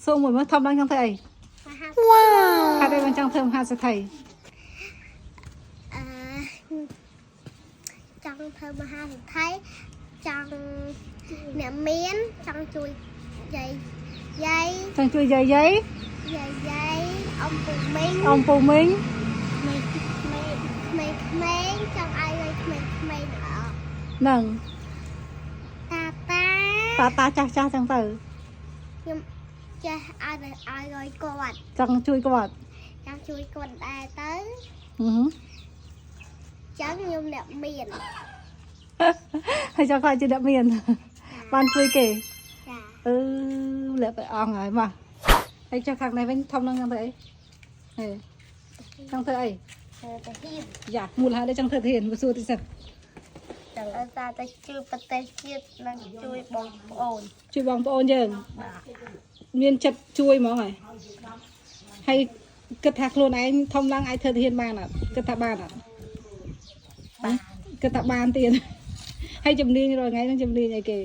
សួរមួយមើលធំឡើងចង់ធ្វើអី មហា ហេតុអីបានចង់ធ្វើមហាសេដ្ឋី អឺចង់ធ្វើមហាសេដ្ឋីចង់អ្នកមានចង់ជួយយាយយាយ ចង់ជួយយាយយាយ យាយយាយអ៊ំពូមីង អ៊ំពូមីង ក្មេងក្មេងក្មេងក្មេងចង់ឲ្យយាយក្មេងក្មេងល្អ ហ្នឹង តាតា តាតាចាស់ចាស់ចឹងទៅ ខ្ញុំចេះឲ្យឲ្យឲ្យគាត់ ចង់ជួយគាត់ ចង់ជួយគាត់ដែរទៅ ហឹម ចឹងខ្ញុំអ្នកមាន ហើយចង់ខ្លាចជាអ្នកមាន បានជួយគេ ចា អឺលាក់ទៅអង្គហើយមកហើយចុះខាងនេះវិញធំឡើងចង់ធ្វើអីហេចង់ធ្វើអី ធ្វើទៅហ៊ាន យ៉ាមូលហេតុអីចង់ធ្វើធានមកសួរតិចសិន ចង់ឲ្យតាទៅជួយប្រទេសជាតិនិងជួយបងប្អូន ជួយបងប្អូនយើងមានចិត្តជួយហ្មងហើយហើយគិតថាខ្លួនឯងធំឡើងអាចធ្វើធានបានអត់គិតថាបានអត់បានគិតថាបានទៀតហើយជំនាញរាល់ថ្ងៃហ្នឹងជំនាញអីគេ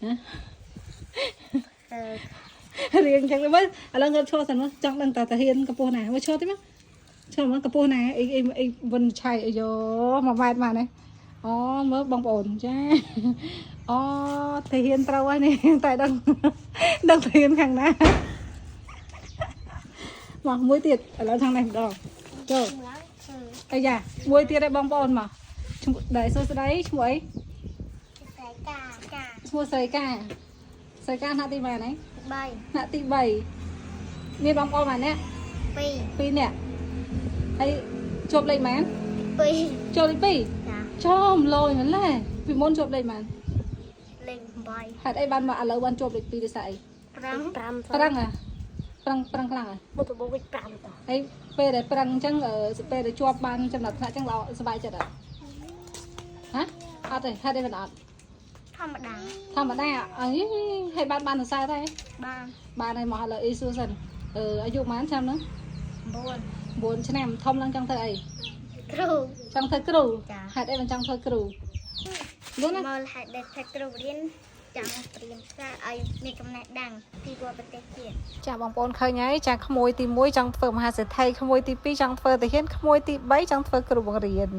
ហ៎ រៀងចឹងទៅមើលឥឡូវងើបឈរសិនមើលចង់ដឹងតើតាហ៊ានកម្ពស់ណាមើលឈរតិចមើលឈរមើលកម្ពស់ណាអីអីអីវិនឆៃអីយោ1ម៉ែត្រមកនេះអូមើលបងប្អូនចាអូតាហ៊ានត្រូវហើយនេះតែដឹងដឹងតាហ៊ានខាងណាមកមួយទៀតឥឡូវខាងនេះម្ដងចូលអាយ៉ាមួយទៀតឲ្យបងប្អូនមកឈ្មោះដែលសួស្ដីឈ្មោះអី ស្រីកាកា ឈ្មោះស្រីកាស្រីកាថ្នាក់ទីប៉ុន្មានហើយ 3 ថ្នាក់ទី3មានបងប្អូនប៉ុន្មាននាក់ 2 2នាក់ហើយជាប់លេខប៉ុន្មាន 2 ជាប់លេខ ចា 2ចំលយម្ល៉េះពីមុនជាប់លេខប៉ុន្មាន លេខ8 ហេតុអីបានមកឥឡូវបានជាប់លេខ2ដោយសារអី 5 5 ប្រឹងហ៎ប្រឹងប្រឹងខ្លាំងហ៎ មកទៅបូក5ត ហើយពេលដែលប្រឹងអញ្ចឹងអឺពេលដែលជាប់បានចំណាត់ថ្នាក់អញ្ចឹងល្អសប្បាយចិត្តអត់ហ៎អត់ទេហេតុអីមិនអត់ ធម្មតា ធម្មតាអីហើយបានបានសរសើរដែរ បាន បានហើយមកឥឡូវអីសួរសិនអឺអាយុប៉ុន្មានឆ្នាំហ្នឹង 9 9ឆ្នាំធំឡើងចង់ធ្វើអី គ្រូ ចង់ធ្វើគ្រូ ចា ហេតុអីមិនចង់ធ្វើគ្រូយល់ណា មកហេតុដែលថាគ្រូរៀនចង់ព្រៀនផ្សារឲ្យមានចំណេះដឹងពីវត្តប្រទេសជាតិ ចាបងប្អូនឃើញហើយចាក្មួយទី1ចង់ធ្វើមហាសេដ្ឋីក្មួយទី2ចង់ធ្វើទាហានក្មួយទី3ចង់ធ្វើគ្រូបង្រៀន